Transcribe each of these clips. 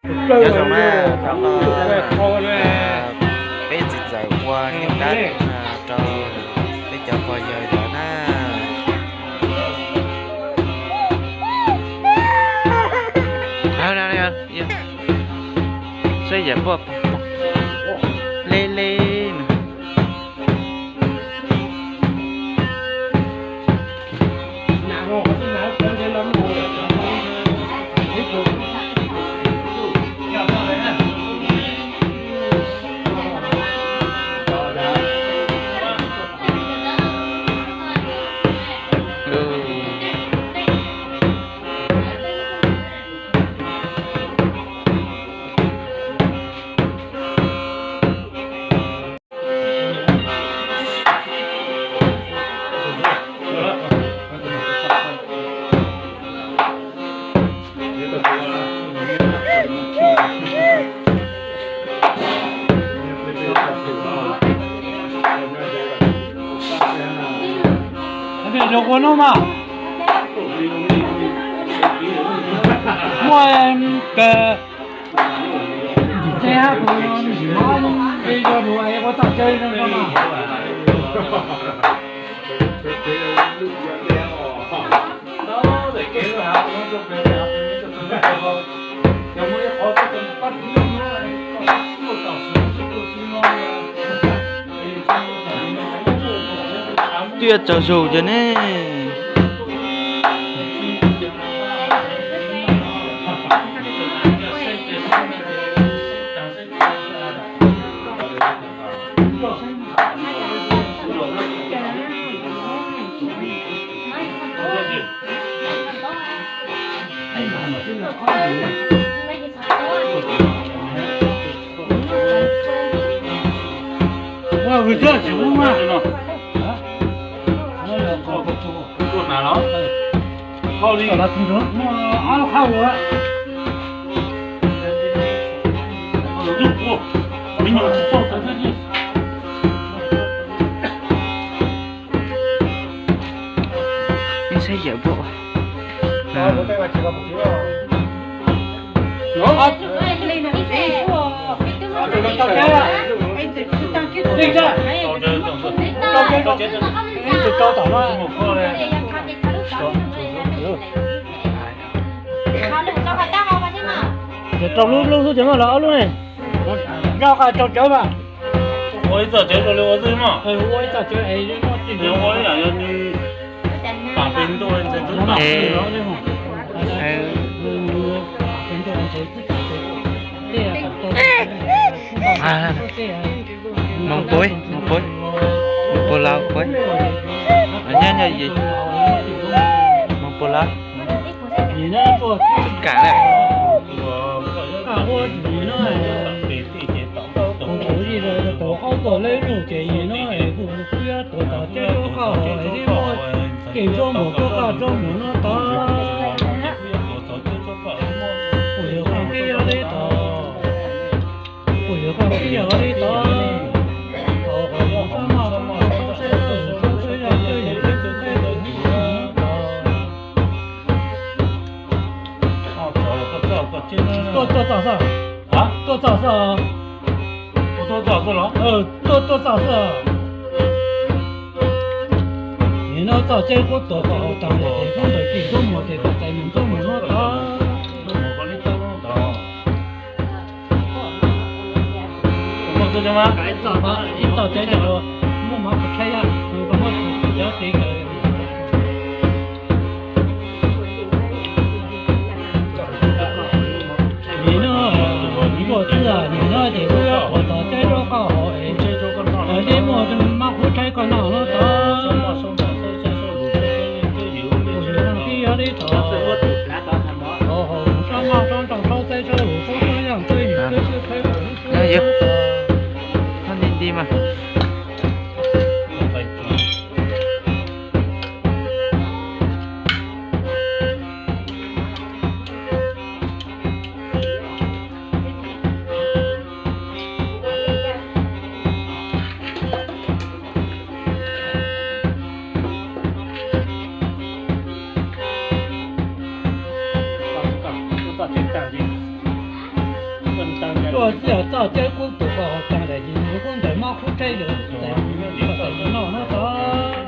Nyob zoo na, hnub no peb txiv ntxawm ua nyuj dab rau peb cov pog yawg lawv na. Saib yam poj le le. Ua no mas muaj kawg. Ces hab kuv ntsim mab, ib zaug ua txoj cawv zoo no. Twb yuav tsaug zug ces ne. Ib saib yawm pom. Ces rau lub lub xwb ces muaj los ob lub ne. Nkauj qas rau cawv mas. Ua ib txoj cawv rau li ua xwb mog. Ua ib txoj cawv es ua ib yam yog nws pam pes ntuj ntshe twb pam pes los. Moos puav, moos puav, moos puav laus puav. Nyob nyob moos puav laus. Kam na. Kem zaub mov koj koj zaub mov no tod, kuv yuav koj qhib li tod, kuv yuav koj qhib li tod. Tuaj txog xwb, tuaj txog xwb, tuaj txog xwb, tuaj txog xwb. Nim no txoj cai kuv tuam kom haus tas lawm ces koj ntawm kis zaub mov ces kom txais mus zaub mov no tod. Ib txoj cai muaj mov kuv tshaib yam, muaj cov tiv kawm. Nim no, nim no ces kuv yuav tuam kom txais zaub koj haus es, dej muaj mab kub tshaib koj noj no tod. Kuv yuav koj qhib li tod, haus haus sab maj sab nrauj sab txaib sab lus sab sab yaj txawj yim txawj txawj qhib. Nti nti mas. Tuaj txij txoj cawv kub tus koj tag lawm, yus kub ntawm mob kub tsheb yus txais noj no tod.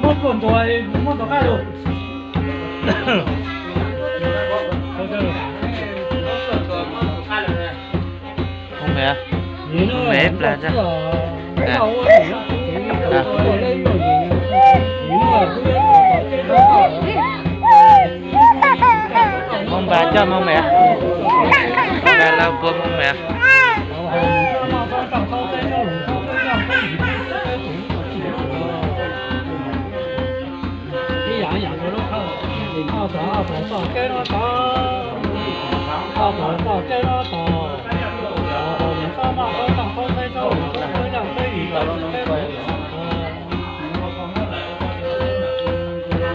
Muab pluas ntuas, muab ntuas qab lug. Hoo me, hoo me plag. Hoo npas coj hoo me, hoo npas laug puab hoo me. Ib yam ib yam rau lub thawj, ob tog ob tog txoj cawv no tod, ob tog txoj cawv no tod, tog hauv mus txhob maj txhob txaug txhob txhawb txhob lus txhob yaj txhob yim txhob txhawb txhob lus txhob.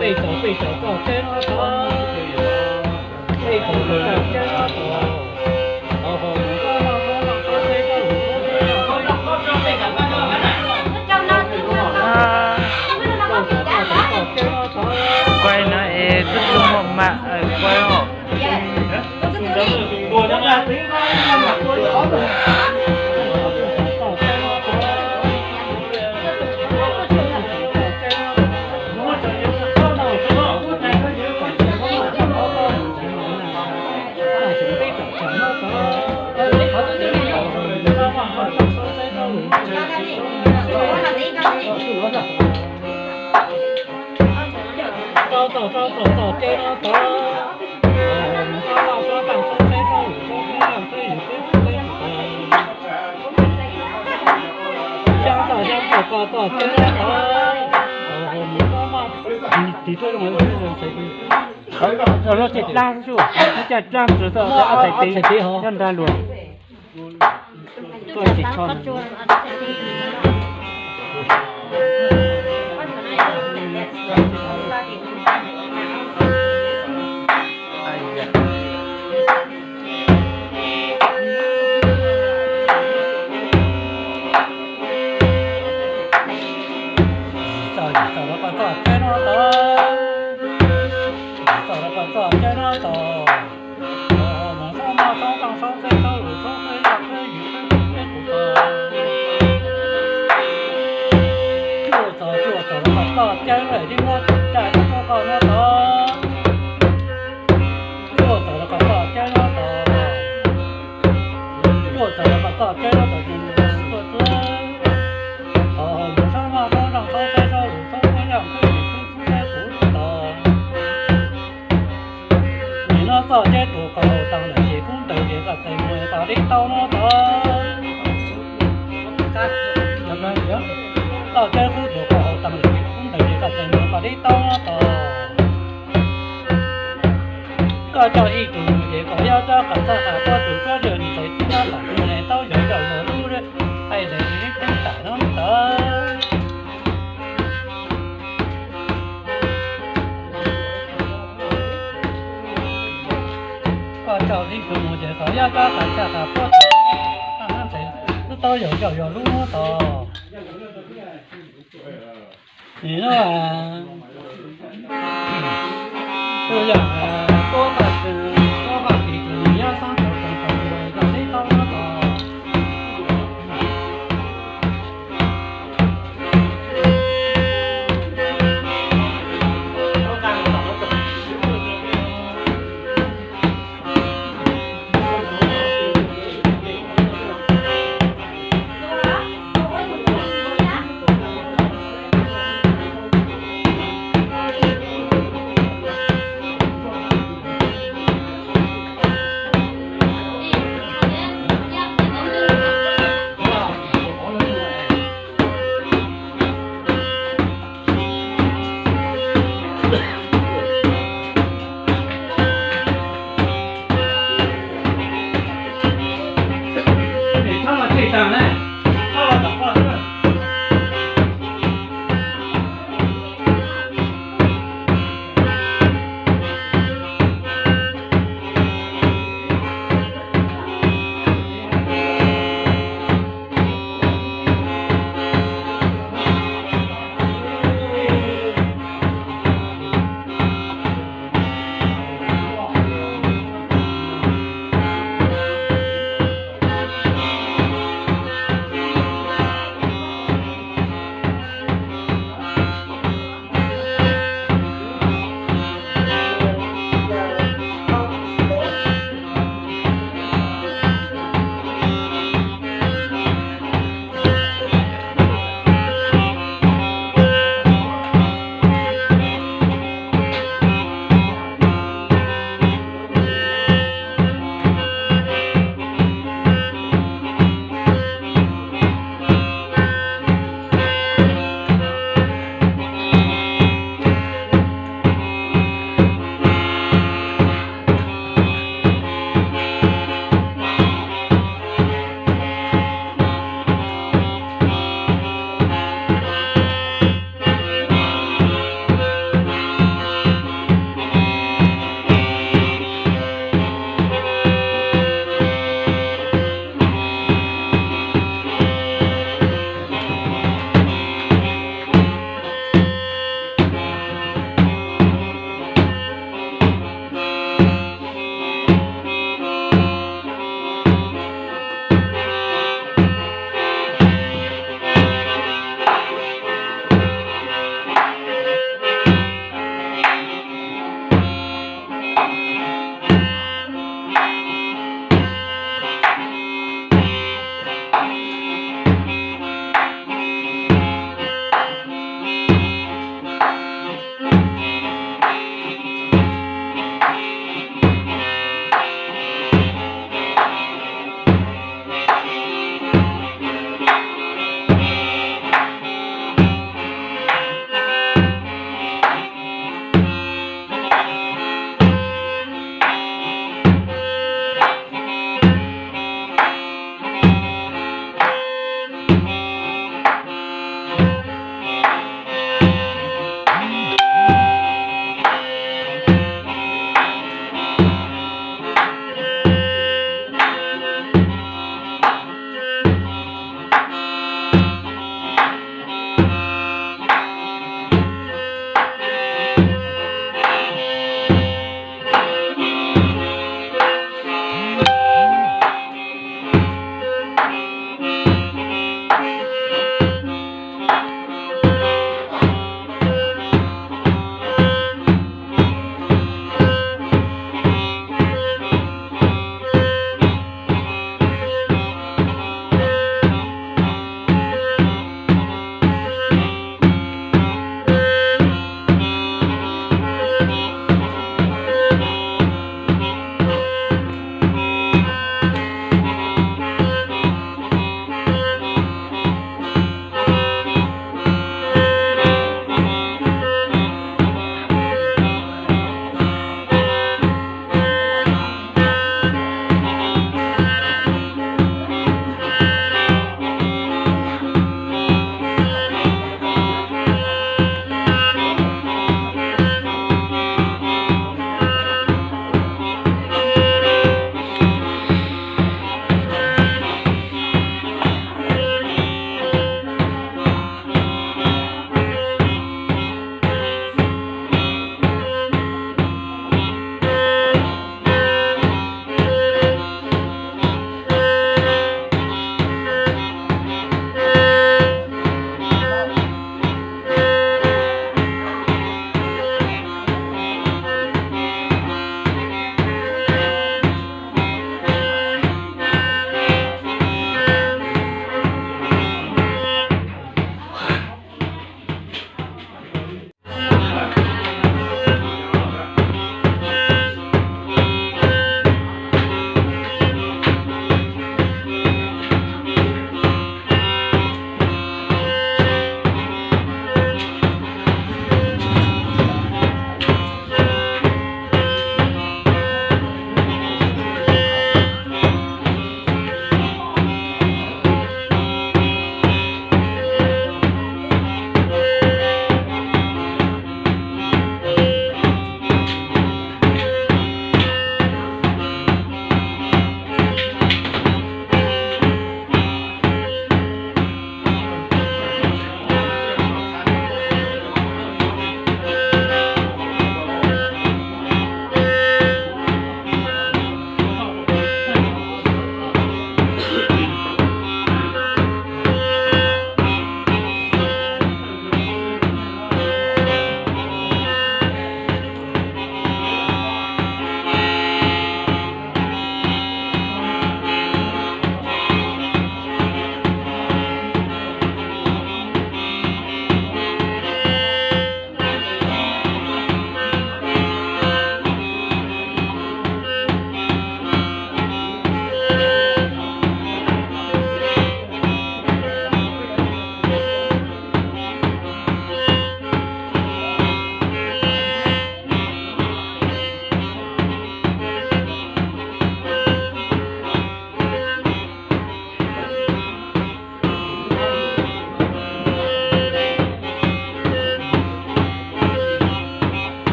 Peb tog peb tog txoj cawv no tod, peb tog tog txoj cawv no tod, tog hauv mus txhob maj txhob txaug txhob txhawb txhob lus txhob yaj txhob yim txhob txhawb txhob lus txhob. Kuaj no es tub tub muaj mam kuaj os. Rau txog rau txog txoj cawv no tod, txhob laj txhob txaug txhob txhawb txhob lus txhob yaj txhob yim txhob txhawb txhob lus txhob. Xyab txoj xyab txoj koj txoj cawv no tod, tog hauv mus txhob maj. Tig tuaj zoo lub tsev dab xwb, lub caj dab txwv txoj ob txhais tes nyob nrag luag. Txog txog rau koj txoj cawv no tod, txog rau koj txoj cawv no tod, tog hauv mus txhob maj txhob txaug txhob txhawb txhob lus txhob yaj txhob yim txhob txhawb txhob lus txhob. Tuaj txog tuaj txog rau koj txoj cawv lawm, tib muab caj rau koj no tod. Tuaj txog rau koj txoj cawv no tod, tuaj txog rau koj txoj cawv no tod, tsis tuaj xwb. Tog hauv mus txhob maj txhob txaug txhob txhawb txhob lus txhob yaj txhob yim txhob txhawb txhob lus txhob. Nim no txoj cawv tuag koj hauv taag lawm ces kub ntawd ces koj txais mus pas dib taub no tod. Txoj cawv kub tuag koj hauv taag lawm ces kub ntawd ces koj txais mus pas dib taub no tod. Koj coj ib tug mus ces kom yog rov qab txaj qab puab tus tsuab zag mus txais txij nyob tam tus ne tau yog coj luag lub hais lawm ib teeb tam no tod. Koj coj ib tug mus ces kom yog rov qab txaj qab puab tus tsuab zag mus txais txij nyob tam tus ne tau yog coj luag lub hais lawm ib teeb tam no tod. Nim no tus yam tuab qaj tw, tuab qaj tis tus yog xaab tau tau tau yog dib taub no tod.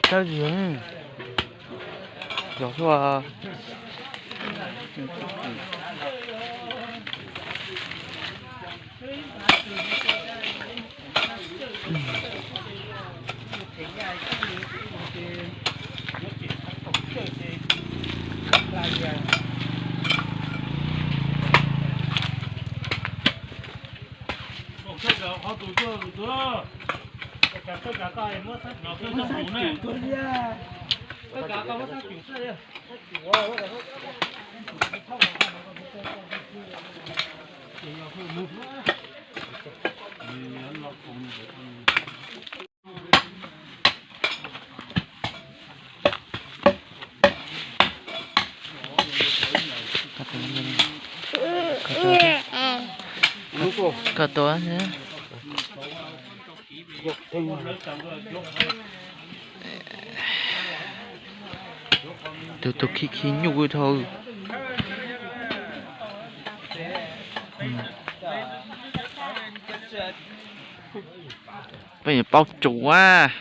Tawb zig yog thuaj. Koj tuav. Tus tus khi khi nyuj dhau. Peb paub tsuas.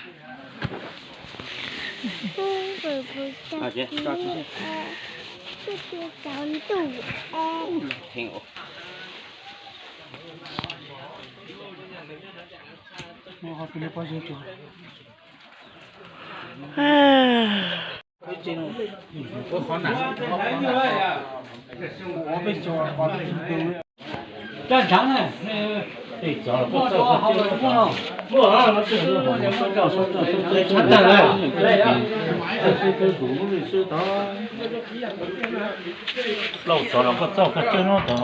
Lauj, txog los koj txoj koj tsev no tod.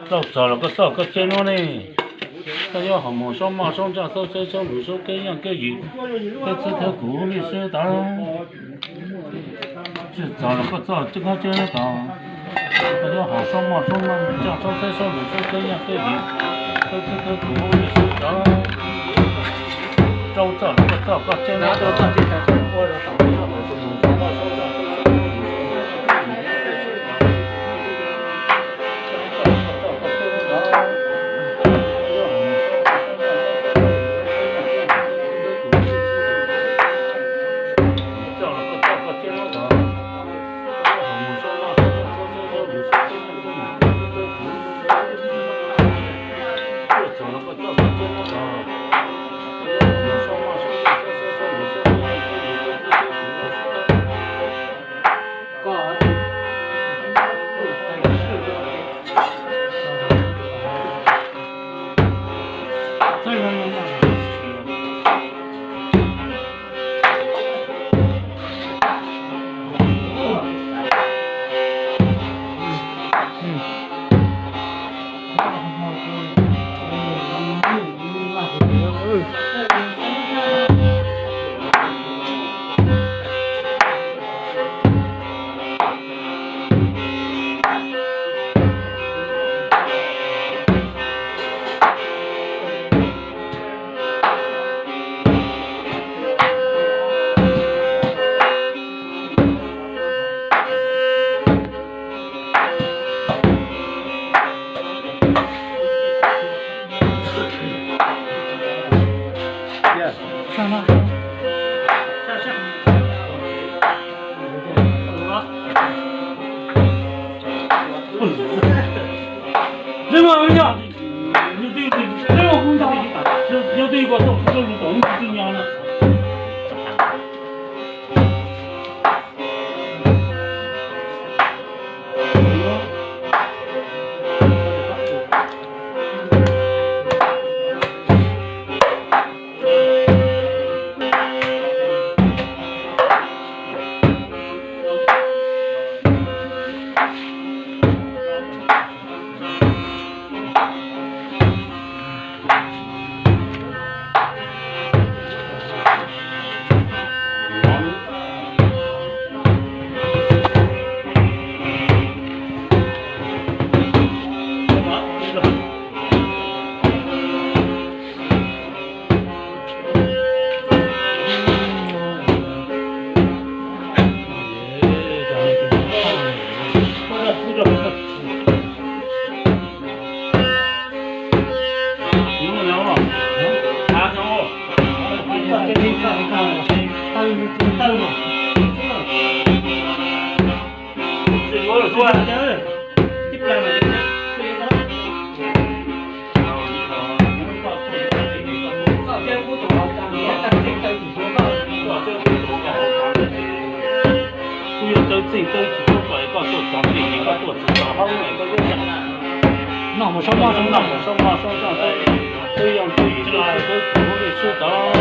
Lauj, txog los koj txoj koj tsev no ne. Koj yuav hom mos saub maj saub ntsaj saub txeeb saub lus saub kev yaj kev ywm, koj txib thawb kuv lub ntsej tod. Tsis txog los koj txoj koj tsev no tod. Koj yuav hom saub maj saub ntsaj saub txeeb saub lus saub kev yaj kev ywm, koj txib thawb kuv lub ntsej tod. Rau txoj los koj txoj koj tsev no tod. Kuj yog tawv txheej tawv txwv tuaj kom koj tuaj txog tiag ces koj tuaj tsis tau hauv no koj yuav noj mus sab moj sab noj mus sab moj sab noj sab, twb yog twb yim sab sab twb kuv lub siab tod.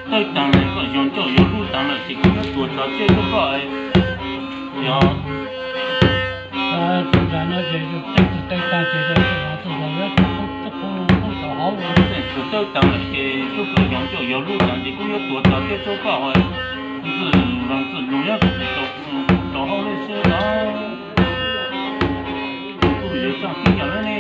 Tawv taag lawm, koj yuav ncauj yuav lub taag lawm ces kuv yuav tuav txav tsiaj rau koj. Yog tawv taag lawm ces tub kawm yuav ncauj yuav lub taag ces kuv yuav tuav txav tsiaj rau koj. Ntxwg Loog, Ntxwg Loog nyob rau hauv lub siab tod. Kuv yuav txog tib yam li ne.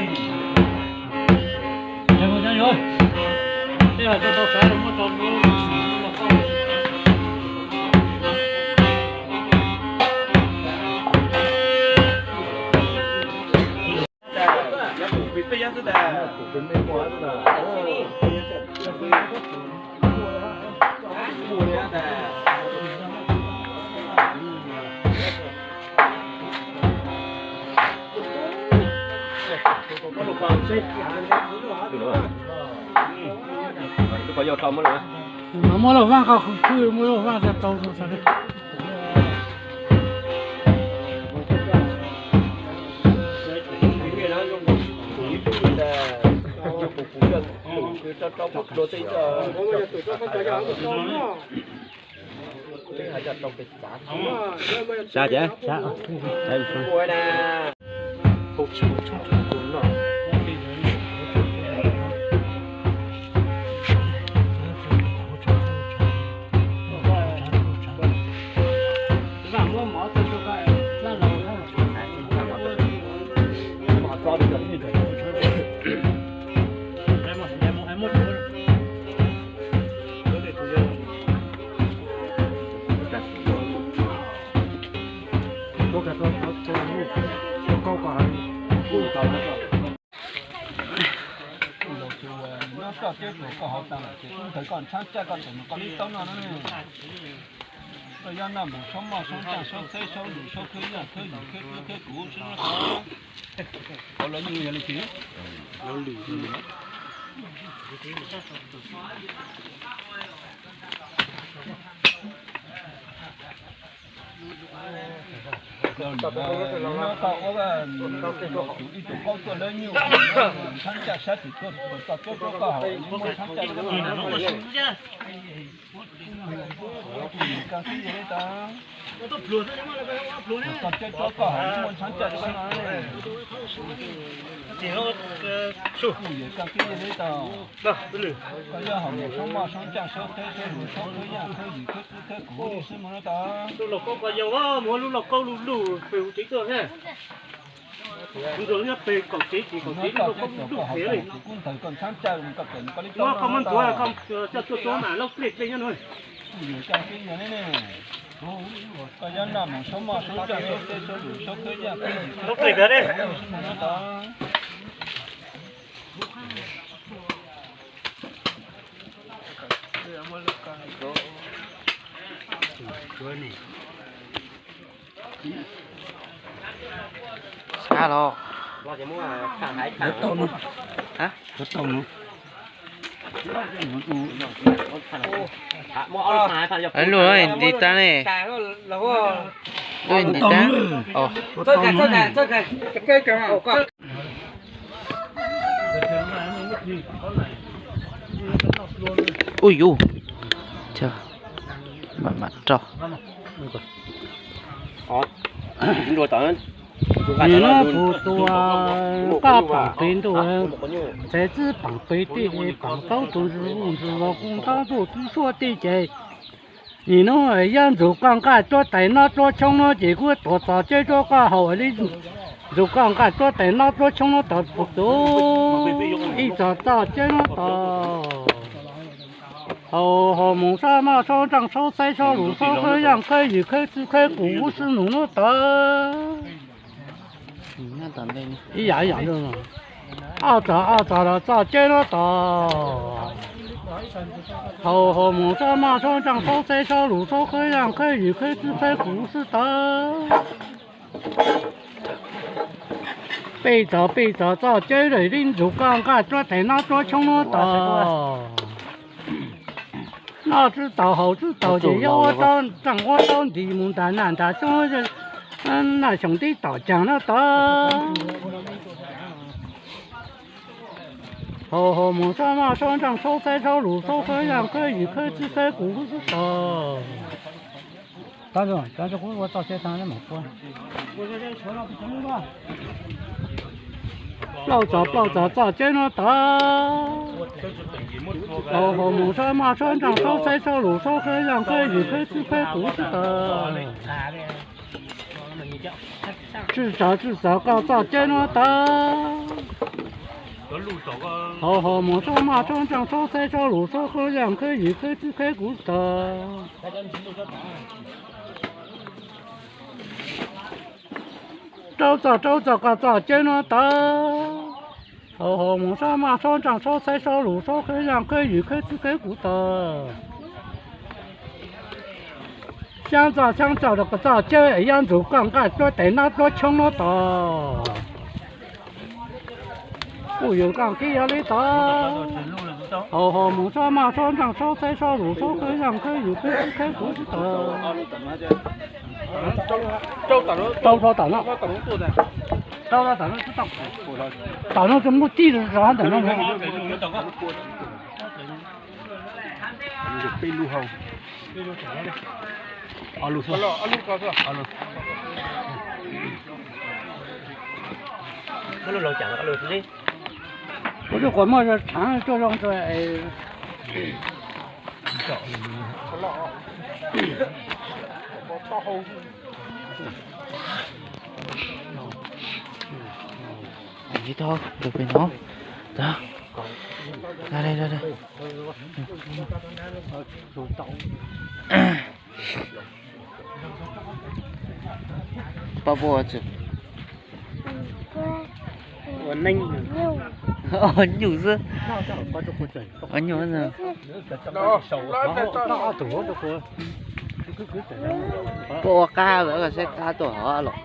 Mas muab lauj vaaj qhov khwb, muab lauj vaaj tau tau. Sa ces, Nyob koj teb tsuas koj hauv tas lawm ces tub ntawd koj ntshab caj koj tseem mus koj lib taub no na. Koj yob noj mus saub moj saub ntsaaj saub txheb saub lus saub khawb yaaj khawb yim khawb txwb khawb kuv sib nab tau. Hauv lawv yeej yog li tsis Nyob koj ua tus ib tug qaub tuaj lawv nyuj, ntshab caj sab twg tuaj txoj coob rau koj hauv, muaj ntshab caj koj. Koj teb tsuas koj hauv, muaj ntshab caj koj no. Kuj yawm koj teb li tau. Koj yob hauv mus saub moj saub ntsaaj saub txheb saub lus saub khawb yaaj khawb yim khawb txwb khawb kuv sib nab tau. Lub lauj kaub koj yau, muab lub lauj kaub lub lug pem huv tsev tuaj na. Kuv nrog nyob pem kaum tsev ces kaum tsev lub lauj kaub lub lug pem li. Koj muab ntuav koj coj tuaj tuav mas lauj plej plej nyob no. Koj yob noj mus saub moj saub ntsaaj saub txheb saub lus saub khawb yaaj khawb yim khawb txwb khawb kuv sib nab tau. Sab los. Lawv tau no. Lawv tau no. Lub ntim tag ne. Lub ntim tag. Uj yus, mam mam rau. Nws no puas tua, qaj paam pem ntuj, ntxhais txwb paam pem tej, paam taub tus ntsuj zus ntsuj zus kuj ntaub ntuj tub suab tej ces nim no yog ntxug koj nqaj tsuab tais nob tsuab tshoob no ces kuj tuav txog ceb rau koj haus li. Ntxug koj nqaj tsuab tais nob tsuab tshoob no tod puag tus, ib txog txoj ceb no tod. Haus haus mus saub maj saub ntsaaj saub txheb saub lus saub khawb yaaj khawb yim khawb txwb khawb kuv sib nab tod. Ib yam ib yam, ob txog ob txog los txoj ceb no tod. Haus haus mus saub maj saub ntsaaj saub txheb saub lus saub khawb yaaj khawb yim khawb txwb khawb kuv sib tod. Peb txog peb txog txoj ceb lawm li, ntxug koj nqaj tsuab tais nob tsuab tshoob no tod. Noj tswb taus haus tswb taus ces yuav ua tau tsaaj ua tau ntim mus nram naj nram xyoob, naj xyoob tib tom caag no tod. Haus haus mus saub maj saub ntsaaj saub txheb saub lus saub khawb yaaj khawb yim khawb txwb khawb kuv sib tod. Plaub txog plaub txog txoj ceb no tod. Haus haus mus saub maj saub ntsaaj saub txheb saub lus saub khawb yaaj khawb yim khawb txwb khawb kuv sib tod. Tswj txog tswj txog koj txoj ceb no tod. Haus haus mus saub maj saub ntsaaj saub txheb saub lus saub khawb yaaj khawb yim khawb txwb khawb kuv sib tod. Rau txog rau txog koj txoj ceb no tod. Hau hau moos sob maj sob ntseej sob txhaib sob lus sob kheb zaaj kheb yws kheb txwb kheb kuv tog. Xyaab txaj xyaab cawj rau koj txoj cawb es yaj ntxug koj nqaij pluab tes nab pluab choob nub tod. Kuj yus koj kib yog li tod. Hau hau moos sob maj sob ntseej sob txhaib sob lus sob kheb zaaj kheb yws kheb txwb kheb kuv tog. Rau rau tam no, rau rau tam no, tam no muaj tij zog ntawm no. Peb lub hau, ob lub, ob lub, kuv lub quas muaj tshaav tuaj zoo. Ib tog tus pem no. Pab puas ua neej, ua nyuj xwb, ua nyuj xwb. Koj ua qab lawm, koj saib qab tuaj hov los.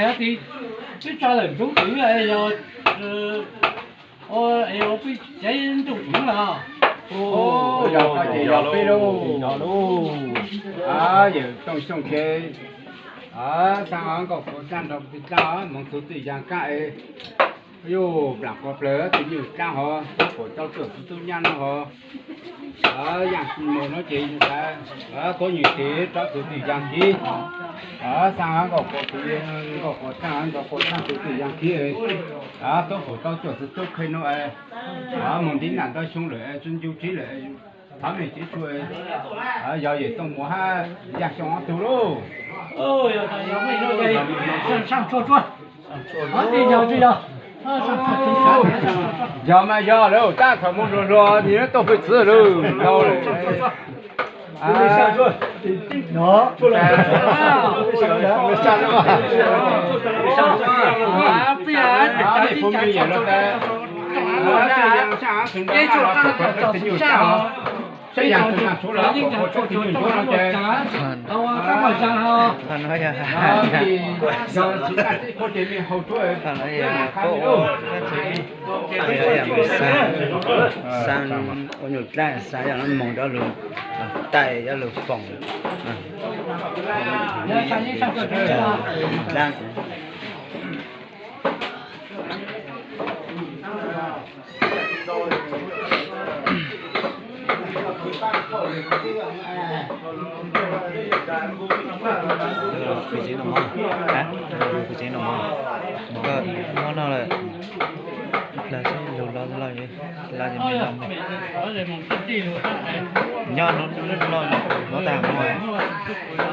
Es twb tsa lawm ntxub twv yog, es peb cev ntuj twv lawm. Yog ces yog peb lauj. Yawm Tooj Xyooj ces xaa nkauj Kuav Txaaj nrog Txiv Dlaab Moov txug Txwj Yas Kab es, yus plam qhov plawg tus nyuj dlaab hov, tub pum tau tuaj txiv tub nyab no hov. Yaaj Moog no ces kuv nyuam tes rov txug Txwj Yas Kib. Xaa nkauj Kuav, nkauj Kuav Txaaj nrog Kuav Txaaj txug Txwj Yas Kib, tub pum tau tuaj txiv tub qhe no, moog ntiv nam ntau xyoo lawm, tsi ncu tsib lawm, thov mej tsev tshua, yog Yawm Tooj Muas hab Yaaj Xyooj ob tug lauj. Yog mas yog lawm, tab thaum moog luag luag nwg tuaj pw txwv lawm, ntau lawm. Thaum no yog, thaum no yog xaa, xaa ua nyuj dlaab, xaa yog no moog rov lug taij, rov lug foom dlaab. Koj mob no lawm, lawv sib lug los loj, loj ces mej loj mej. Nyob no loj, mob tag mob.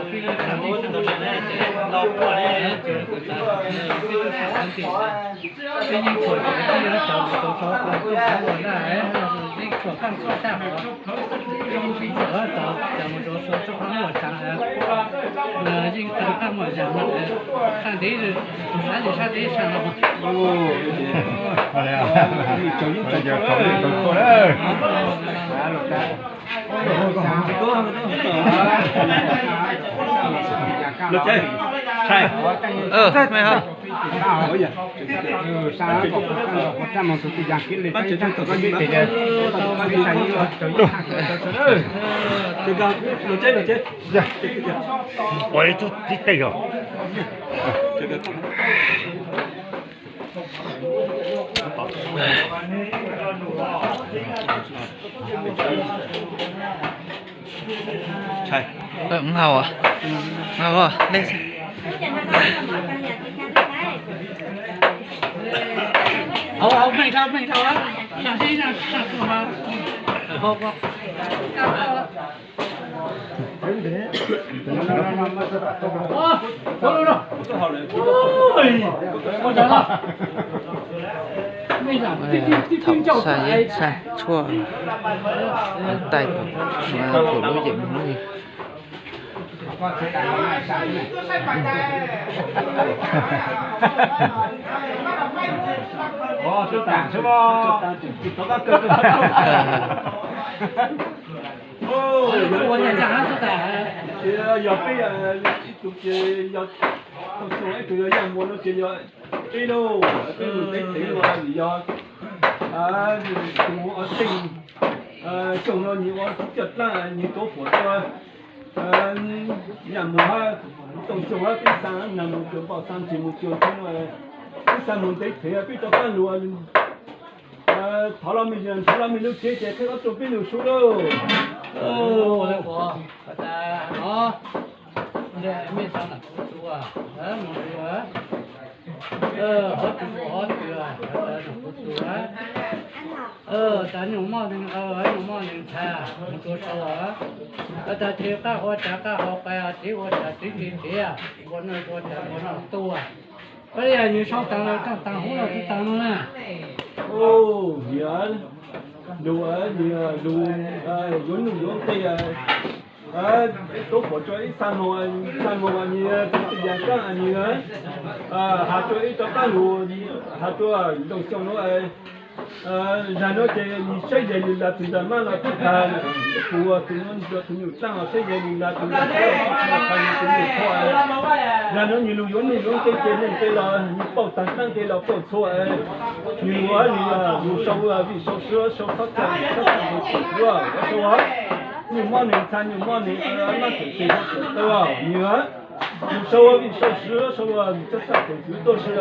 Peb yeej tshuam cov tij cov txawv mus rau sov, tuaj sov ua na, yeej tshuam kaaj txuaj tag hov, yeej pib tshuam tod cov mus rau sov tsob qaab muaj tsav, yeej tau qaab muaj zag no, sab ntev, sab ntev sab ntev sab no. Ua ib tug tib teg os. Hau, hau, hau, meej dhau, meej dhau, sab sib sab tuaj, hau. Thaum saj yeeb saj tshuaj, taij pum lub yeem lub. Yog peb ib tug ces yog Tooj Xyooj, ib tug yog Yaaj Muas no ces yog peb lauj, peb mus teb thev ua yog tus Ob Teej, Xyooj no nyias ua tub coj dlaab, nyias tuav fuam rua Yaaj Muas hab Tooj Xyooj hab peb xaa nag mus cuag npauj xaa ntsis mus cuag ntxhw no, peb xaa mus ntev thev peb rov qaab lug. Thov los mej, thov los mej lub tsev ces qheb ob tug peb lug sub lauj. Tas nyuj moj neeg, nyuj moj neeg txhais mus rua sau, tas tsev qab hov tsav qab hov qai, tsev ua tsav tsev ntse tsev, ua noj ua tsav ua noj tuaj. Pab yog nws sau taag los taag hub los tsi taag no na. Nws, nws lug yuav nuj yuav nqi, tuav fuam rua ib xaa moog, xaa moog nyias txug Txwj Yas Kaab nyias has rua ib rov qaab lug, has rua Tooj Xyooj nuav, Zag nuav ces nws saib ze li las tus ntas maj los tsis tas, kuv tus nuav tus nyuj txaj saib ze li las tus ntas maj los tsis tas, nws tus nyuj qhua. Zag nuav nws lug yuav nuj yuav nqi ces neeg tej los nws pauj taag, dlaab tej los pauj txhua. Nws ua nws, nws sau vij sau sw, sau txhob txhaj, txhob txhaj tus tub, sau nyuj mob nws ntxhais, nyuj mob nws mab txawm tes hauv txawm taw, nws, nws sau vij sau sw, sau txhob txhaj tus tub tuaj sw,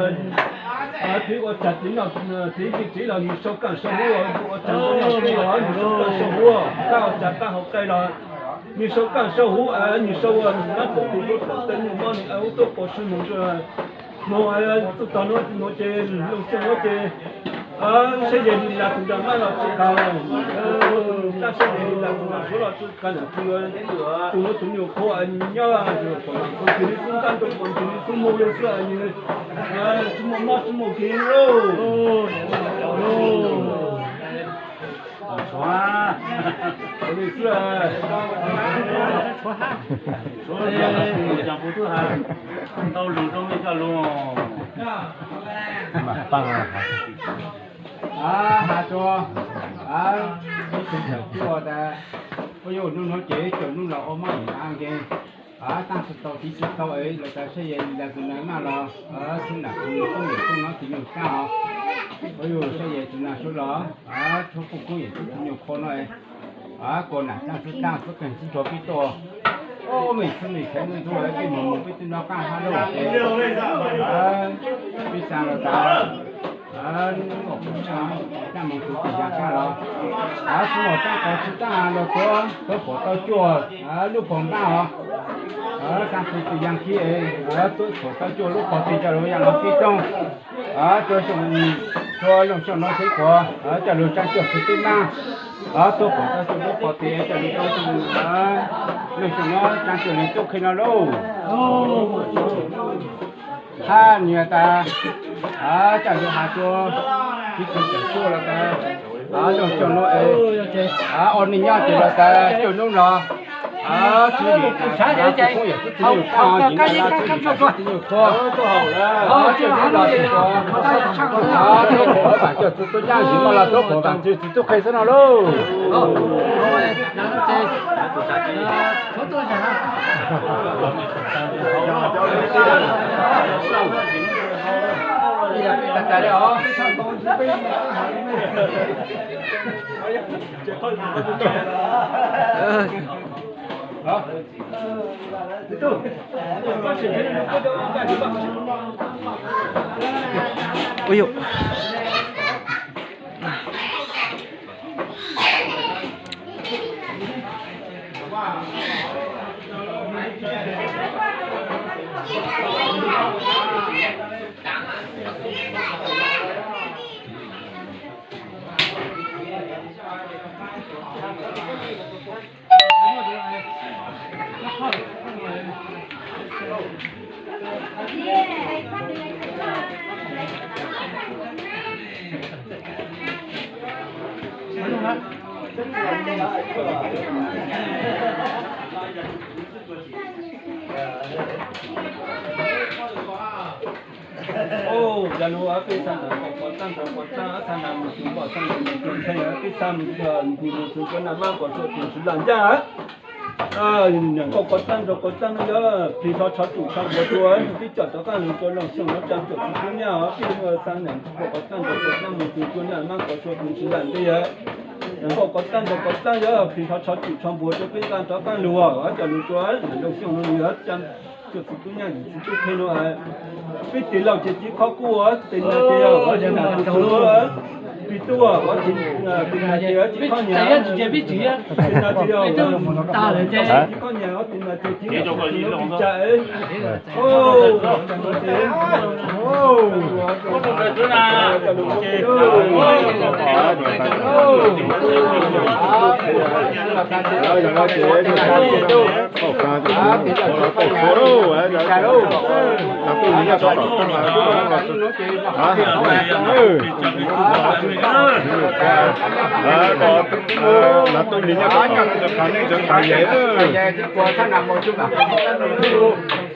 txiv ua cas txiv noj txiv vij txiv los nws sau kaaj sau huv, ua cas noj txiv los nws sau kaaj sau huv, qab ua cas qab hauv qe los nws sau kaaj sau huv, nws sau mab txawm tes hauv txawm taw, nyuj mob nws ua tuaj quas sw moog, moog txuj tog nuav, nuav ces Looj Xyooj nuav ces saib ze li las tus ntas maj los tsis tas, tab saib ze li las tus ntas suav los tsis tas, nws tus, tus nuav tus nyuj qhua nyob, tus nws xub nqaj nroo, tus nws xub mob le xwb, nws tsis muaj mob tsis muaj kev lauj. Ua li xwb, suav caag kuv tub has ntau lug rua mej coj lug. Has tso, ib tug tawm tuaj tas, ua yug nub nuav ces caum nub los ua mob ib nta nkeeg, taaj tsi tau tiv tsi tau es lawv tas saib ze li las tus ntas maj los tub nam tub nuav tub nyuj txaj os, ua yug saib ze tus ntas suav los tshuab puj koob yawm txwv tus nyuj qhua no, kuas nam taaj txwb taaj txwb qeeg txwb rua peb tuaj, mej txhua mej kheev ntxuav peb moog moog peb tub nov qaab hab lauj ces peb xaa los tas, taaj moog txug tis yaag kag los, tub muaj taaj qhov tsi taaj los tuav, tuav pom tau cuaj lub pog npaab os, taaj txug tis yaag kag, tuav pom tau cuaj lub pog tis coj lug yaam los peb toog, tuav Looj Xyooj nuav teb kuas coj lug tsaa cuaj txug tub naab, tuav pom tau cuaj lub pog tis coj lug tau Looj Xyooj nuav tsaa cuaj leeg tub qhe no lauj. Hab nyias tas, coj lug has rua ib tug tawm tuaj los tas, Looj Xyooj nuav es ua neej nyob ces los tas cuaj nub los, tub nyuj qhua, tub nyuj qhua, tub nyuj qhua, tuav pom tau cuaj txug tub naab, tub nyuj qhua los tuav pom tau cuaj txug tub qhe xwb no lauj. Ui dub. Ua cas lug peb xaa nam nkaum pov txaaj nrug pov txaaj, xaa nam moog txug nkaum xaa nam moog txug ntshe, peb xaa moog txug nkaum nam maab nkaum sua txug tsi lam ncaaj. Nam nkaum pov txaaj nrug pov txaaj nuav yog plig thov tsov tsum tsov npuag rua, peb coj rov qaab lug rua Looj Xyooj nuav tsaa cuaj txug tub nyaj os. Peb xaa nam nkaum pov txaaj nrug pov txaaj moog txug nkaum nam maab nkaum sua txug tsi lam ncaaj. Nam nkaum pov txaaj nrug pov txaaj yog plig thov tsov tsum tsov npuag rua, peb nqaa rov qaab lug os, coj lug rua Looj Xyooj nuav yog tsaa cuaj txug tub nyaj yim txug tub qhe nuav. Peb tes laug ces txiv khob kub, tes nag ces yog ua tsi nam tug txug, peb tub ua tsi, tes nag ces yog txiv khob nyag, tes nag ces yog txiv khob nyag, tes nag ces txiv khob nyag, txiv khob nyag, txiv khob nyag.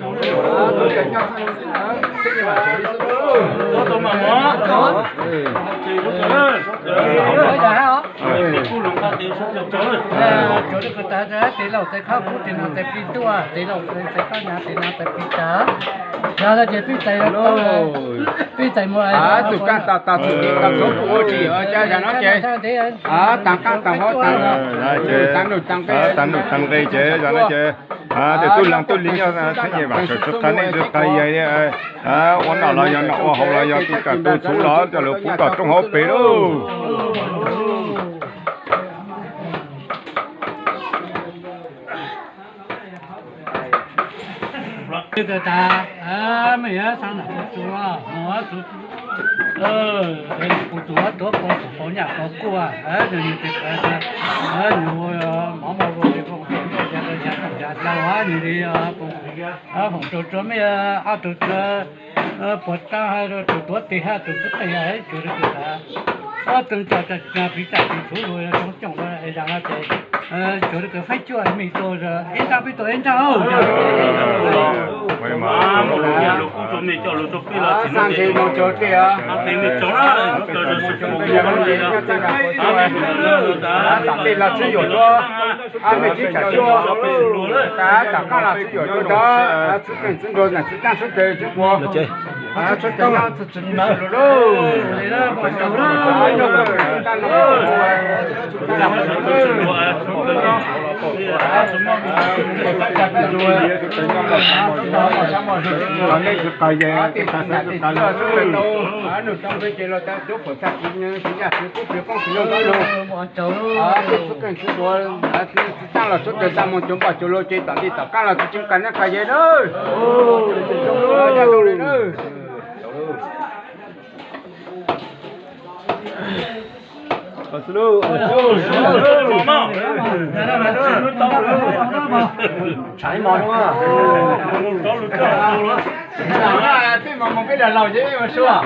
Tes laus tes khaub kub tes no tes plig tuaj, tes laus tes khaub nyav tes no tes plig tawv. Yog no ces pib txais, pib txais mus. Txum kab tas tas txum tas txhuv ua tsis yog cab zag no ces taag qaab taag hov taag num taag nqe ces zag no ces tes tub laag tub li nyob txheeb nyem vaam sawv tsi qha neej tsi qha yaig, ua noj los yog noj, ua haus los yog tu tsam tu txhuv los coj lug puv tom rooj hauv pes lauj. Kawg tas, mej yuav xaav nam txug, kuv tug tuav pov tug pov nyaj pov kuaj, nwg tes, nwg mov mov ua li, nyav tau nyav dlhau, nwg li foom rua rua mej ob tug puas taab hab tug tuav tes hab tug tub qeej, tsuav le kws tas ob tug coj tsis tag piv txaj piv txhuv lug zoo cooj lug zag no ces tsuav le kws faib cuaj mej tug ib nraab peb tug ib nraab. Tam tej los tsi yuam cuab, mej tsi tsaam cuab, tas tom qaab los tsi yuam cuab ntawd, txwv keej txwv nruas nam txwv taab sub teg tsi puas, tsi teg tsi tsi lug lauj. Nug tau peb ces los tas cuab pum txag txiv nyaj txiv kub txiv poob txiv lug, txwv keej txwv nruas txiv taab los tsuav tes xaa moog cuag npaj cuag lug ces tom tej tom qaab los tsi tseem qas neb qas yeg nawb. Peb mos moog peb lam laug ces ua sua.